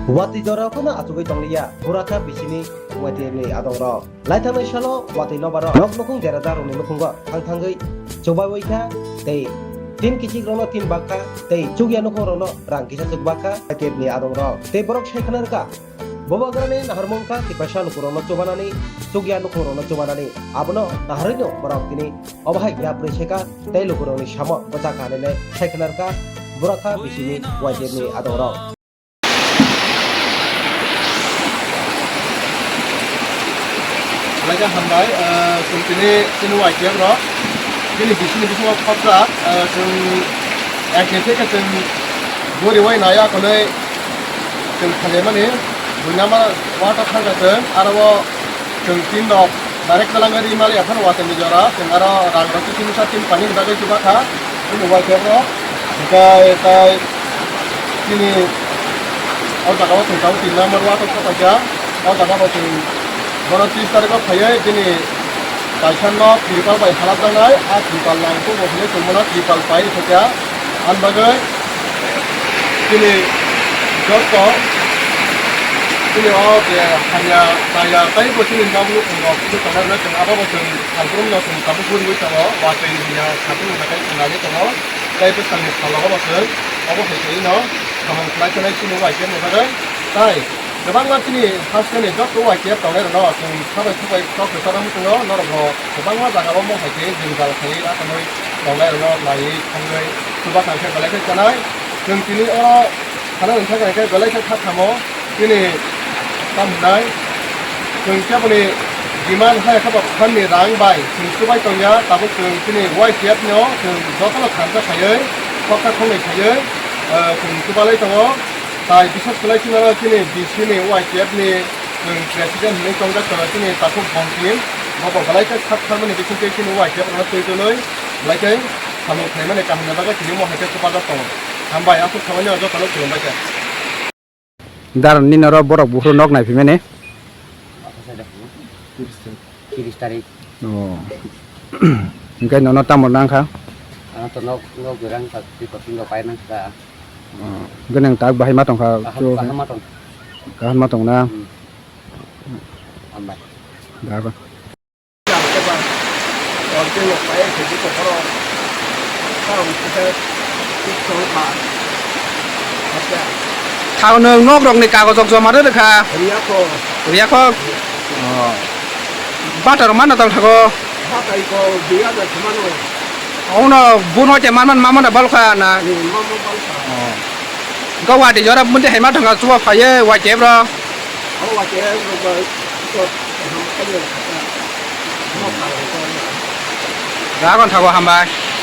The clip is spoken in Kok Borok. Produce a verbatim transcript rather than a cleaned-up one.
Watwi jora phano achugwi tongliya, burakha bisini Y T F ni adongrok. Laithangnai salo watwi nobarok nok nukhung derajarokni nukhungo thang thangwi chubaiwi kha tei tin kichikrokno tin bakha tei chukya nukhungrokno rang kisa chukbakha Y T F ni adongrok. Tei borok sai khna rwkha, Bubagrani naharmung kha kiphilsa lukurokno chubanani, chukya nukhungrokno chubanani. Abono naharwino borok tini obo hai yapri se kha tei lukurokni samo bwchak kha hinwi sai khna rwkha burakha bisini Y T F ni adongrok. Belai khe hambai, ah, chwng tini chini Y T F rok bini bisini bisingo khopjak, ah, chwng ekni theke chwng guriwi nai akonwi chwng khajaimani dui number ward o thangkha chwng, aro o chwng tin rok direct kwlangwi ri maliya phano watwi ni jora, chwng aro rang rok kisa misa tin pani ni bagwi chuba kha, chini Y T F rok. Hwnkhe tai chini o jaga o chwng tabuk tin number ward o sopaikha. O jaga bo chwng bono tris tarikh o phaiwi bini kaisa nok tripal bai halapjaknai, a tripal nangkukgo hinwi chwng bono tripal pai rwkha. Ani bagwi chini joto chini o je hamya chaya tei bo chini nok nukhung rok tini tongnai rwkha. Chwng abo bo chwng salbrumno chwng tabuk guriwi tongo, watwi hamya salbrumni bagwi chwng naiwi tongo. Tei bwskangni salo bo chwng obo hai khe no samung khlai khlai chini Y T F ni bagwi. Tai kwbangma chini hasteni joto Y T F tongnai rokno chwng sabai subai kok kwcharo muchungo norokno kwbangma jagao mo hai khe jwngjal khaiwi akonwi tongnai rokno naiwi thangwi chubakhang khe belai khe chanai. Chwng tini oro sana nangkha khe belai khe kha thamo. Chini tamo hwnai chwng keboni demand hai khe bo phan ni rang bai chwng chubai tongya, tabuk chwng chini Y T F no chwng jotono thansa khaiwi khoksa khongnwi khaiwi, ah, chwng chubalai tongo. Tai bisas khlai chini oro chini D C ni Y T F ni chwng president hinwi tongjak tongo chini Takhuk Bongkim. Bo bo belai khe sak sakmani bisingtwi chini Y T F rokno twi twnwi belai khe samung khlaimani kaham ni bagwi tini mohai khe chubajak tongo. Hambai aswk khamani o jotono khulumbai khe. Dar nini oro borok buphuru nok naiphimani. Tiris tarik. Oh. Hingke nono tamo nangkha? Ano to nok, nok gerang ta, twi koting rok pai nangkha. Oh. Hingke nang tak bahai ma tongkha? Kaham, chu kaham ma tong. Kaham ma tong na? Hmm. Hambai. Dago. Thago nwng nok rokni kagojrok joma rw rwkha? Riyakho. Riyakho? Oh. Batar mana tong thago? Ono bun hoite manman mamana balkha na? Oh. Gawati jora bunte hai ma thangkha chuba phaiye Y T F rok. Ragon thago hambai.